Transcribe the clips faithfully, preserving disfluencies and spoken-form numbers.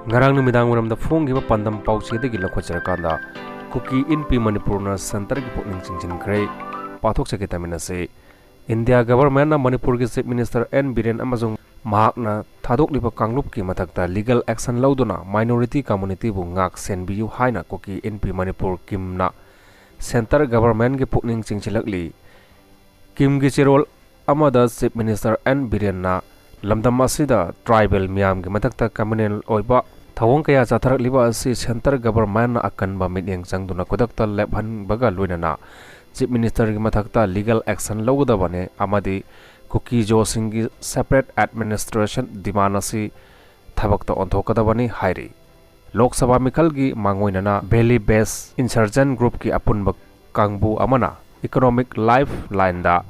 ꯉꯔꯥꯡ ꯅꯨꯃꯤꯗꯥꯡ ꯋꯥꯏꯔꯝꯗ ꯐꯣꯡꯈꯤꯕ ꯄꯥꯟꯗꯝ ꯄꯥꯎꯆꯦꯗꯒꯤ ꯂꯧꯈꯠꯆꯔꯀꯥꯟꯗ, ꯀꯨꯀꯤ ꯏꯟꯄꯤ ꯃꯅꯤꯄꯨꯔꯅ centreꯒꯤ ꯄꯨꯛꯅꯤꯡ ꯆꯤꯡꯁꯤꯟꯈ꯭ꯔꯦ꯫ ꯄꯥꯊꯣꯛꯆꯒꯦ ꯇꯥꯃꯤꯟꯅꯁꯤ꯫ ꯏꯟꯗꯤꯌꯥ governmentꯅ ꯃꯅꯤꯄꯨꯔꯒꯤ Chief Minister ꯑꯦꯟ ꯕꯤꯔꯦꯟ ꯑꯃꯁꯨꯡ ꯃꯍꯥꯛꯅ ꯊꯥꯗꯣꯛꯂꯤꯕ ꯀꯥꯡꯂꯨꯞꯀꯤ ꯃꯊꯛꯇ legal action ꯂꯧꯗꯨꯅ minority communityꯕꯨ ꯉꯥꯛ ꯁꯦꯟꯕꯤꯌꯨ ꯍꯥꯏꯅ ꯀꯨꯀꯤ ꯏꯟꯄꯤ ꯃꯅꯤꯄꯨꯔ ꯀꯤꯝꯅ centre governmentꯀꯤ ꯄꯨꯛꯅꯤꯡ ꯆꯤꯡꯁꯤꯜꯂꯛꯂꯤ꯫ ꯀꯤꯝꯒꯤ ꯆꯦꯔꯣꯜ ꯑꯃꯗ Chief Minister ꯑꯦꯟ ꯕꯤꯔꯦꯟꯅ ꯂꯝꯗꯝ ꯑꯁꯤꯗ tribal ꯃꯤꯌꯥꯝꯒꯤ ꯃꯊꯛꯇ communal ꯑꯣꯏꯕ ꯊꯧꯑꯣꯡ ꯀꯌꯥ ꯆꯠꯊꯔꯛꯂꯤꯕ ꯑꯁꯤ centre governmentꯅ ꯑꯀꯟꯕ ꯃꯤꯠꯌꯦꯡ ꯆꯪꯗꯨꯅ ꯈꯨꯗꯛꯇ ꯂꯦꯞꯍꯟꯕꯒ ꯂꯣꯏꯅꯅ Chief Ministerꯒꯤ ꯃꯊꯛꯇ legal action ꯂꯧꯒꯗꯕꯅꯤ ꯑꯃꯗꯤ ꯀꯨꯀꯤ-ꯖꯣꯁꯤꯡꯒꯤ separate administration demand ꯑꯁꯤ ꯊꯕꯛꯇ ꯑꯣꯟꯊꯣꯛꯀꯗꯕꯅꯤ ꯍꯥꯏꯔꯤ꯫ ꯂꯣꯛ ꯁꯚꯥ ꯃꯤꯈꯜꯒꯤ ꯃꯥꯡꯑꯣꯏꯅꯅ valley based insurgent groupꯀꯤ ꯑꯄꯨꯟꯕ ꯀꯥꯡꯕꯨ ꯑꯃꯅ economic lifelineꯗ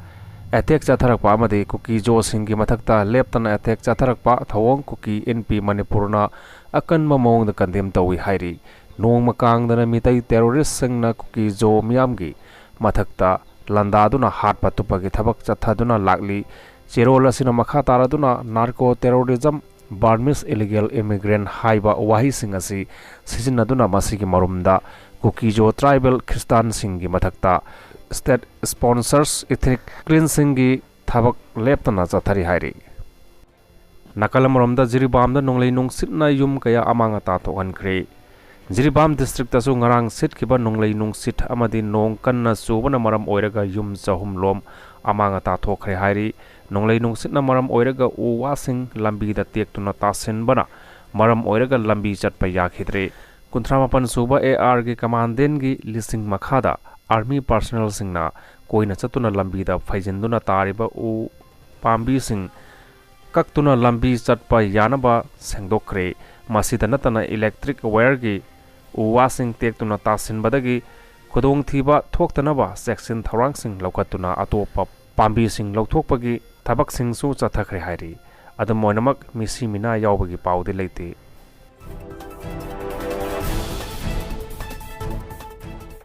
attack ꯆꯠꯊꯔꯛꯄ ꯑꯃꯗꯤ ꯀꯨꯀꯤ-ꯖꯣꯁꯤꯡꯒꯤ ꯃꯊꯛꯇ ꯂꯦꯞꯇꯅ attack ꯆꯠꯊꯔꯛꯄ ꯊꯧꯑꯣꯡ ꯀꯨꯀꯤ ꯏꯟꯄꯤ ꯃꯅꯤꯄꯨꯔꯅ ꯑꯀꯟꯕ ꯃꯑꯣꯡꯗ condemn ꯇꯧꯏ ꯍꯥꯏꯔꯤ꯫ ꯅꯣꯡꯃ ꯀꯥꯡꯗꯅ ꯃꯤꯇꯩ terroristꯁꯤꯡꯅ ꯀꯨꯀꯤ-ꯖꯣ ꯃꯤꯌꯥꯝꯒꯤ ꯃꯊꯛꯇ ꯂꯥꯟꯗꯥꯗꯨꯅ ꯍꯥꯠꯄ ꯇꯨꯞꯄꯒꯤ ꯊꯕꯛ ꯆꯠꯊꯗꯨꯅ ꯂꯥꯛꯂꯤ꯫ ꯆꯦꯔꯣꯜ ꯑꯁꯤꯅ ꯃꯈꯥ ꯇꯥꯔꯗꯨꯅ narco terrorism, Burmese illegal immigrant ꯍꯥꯏꯕ ꯋꯥꯍꯩꯁꯤꯡ ꯑꯁꯤ ꯁꯤꯖꯤꯟꯅꯗꯨꯅ ꯃꯁꯤꯒꯤ ꯃꯔꯨꯝꯗ ꯀꯨꯀꯤ-ꯖꯣ tribal ꯈ꯭ꯔꯤꯁꯇꯥꯟꯁꯤꯡꯒꯤ ꯃꯊꯛꯇ state sponsors ethnic cleansingꯒꯤ ꯊꯕꯛ ꯂꯦꯞꯇꯅ ꯆꯠꯊꯔꯤ ꯍꯥꯏꯔꯤ꯫ ꯅꯥꯀꯜ ꯑꯃꯔꯣꯝꯗ ꯖꯤꯔꯤꯕꯥꯝꯗ ꯅꯣꯡꯂꯩ ꯅꯨꯡꯁꯤꯠꯅ ꯌꯨꯝ ꯀꯌꯥ ꯑꯃꯥꯡ ꯑꯇꯥ ꯊꯣꯛꯍꯟꯈ꯭ꯔꯦ꯫ ꯖꯤꯔꯤꯕꯥꯝ districtꯇꯁꯨ ꯉꯔꯥꯡ ꯁꯤꯠꯈꯤꯕ ꯅꯣꯡꯂꯩ ꯅꯨꯡꯁꯤꯠ ꯑꯃꯗꯤ ꯅꯣꯡ ꯀꯟꯅ ꯆꯨꯕꯅ ꯃꯔꯝ ꯑꯣꯏꯔꯒ ꯌꯨꯝ ꯆꯍꯨꯝ ꯂꯣꯝ ꯑꯃꯥꯡ ꯑꯇꯥ ꯊꯣꯛꯈ꯭ꯔꯦ ꯍꯥꯏꯔꯤ꯫ ꯅꯣꯡꯂꯩ ꯅꯨꯡꯁꯤꯠꯅ ꯃꯔꯝ ꯑꯣꯏꯔꯒ ꯎ ꯋꯥꯁꯤꯡ ꯂꯝꯕꯤꯗ ꯇꯦꯛꯇꯨꯅ ꯇꯥꯁꯤꯟꯕꯅ ꯃꯔꯝ ꯑꯣꯏꯔꯒ ꯂꯝꯕꯤ ꯆꯠꯄ ꯌꯥꯈꯤꯗ꯭ꯔꯦ꯫ ꯀꯨꯟꯊ꯭ꯔꯥ ꯃꯥꯄꯟ ꯁꯨꯕ ARꯒꯤ commandantꯒꯤ ꯂꯤꯁꯤꯡ ꯃꯈꯥꯗ army personnelꯁꯤꯡꯅ ꯀꯣꯏꯅ ꯆꯠꯇꯨꯅ ꯂꯝꯕꯤꯗ ꯐꯩꯖꯤꯟꯗꯨꯅ ꯇꯥꯔꯤꯕ ꯎ ꯄꯥꯝꯕꯤꯁꯤꯡ ꯀꯛꯇꯨꯅ ꯂꯝꯕꯤ ꯆꯠꯄ ꯌꯥꯅꯕ ꯁꯦꯡꯗꯣꯛꯈ꯭ꯔꯦ꯫ ꯃꯁꯤꯗ ꯅꯠꯇꯅ electric wireꯒꯤ ꯎ ꯋꯥꯁꯤꯡ ꯇꯦꯛꯇꯨꯅ ꯇꯥꯁꯤꯟꯕꯗꯒꯤ ꯈꯨꯗꯣꯡꯊꯤꯕ ꯊꯣꯛꯇꯅꯕ ꯆꯦꯛꯁꯤꯟ ꯊꯧꯔꯥꯡꯁꯤꯡ ꯂꯧꯈꯠꯇꯨꯅ ꯑꯇꯣꯞꯄ ꯄꯥꯝꯕꯤꯁꯤꯡ ꯂꯧꯊꯣꯛꯄꯒꯤ ꯊꯕꯛꯁꯤꯡꯁꯨ ꯆꯠꯊꯈ꯭ꯔꯦ ꯍꯥꯏꯔꯤ꯫ ꯑꯗꯨꯝ ꯑꯣꯏꯅꯃꯛ, ꯃꯤꯁꯤ ꯃꯤꯅꯥ ꯌꯥꯎꯕꯒꯤ ꯄꯥꯎꯗꯤ ꯂꯩꯇꯦ꯫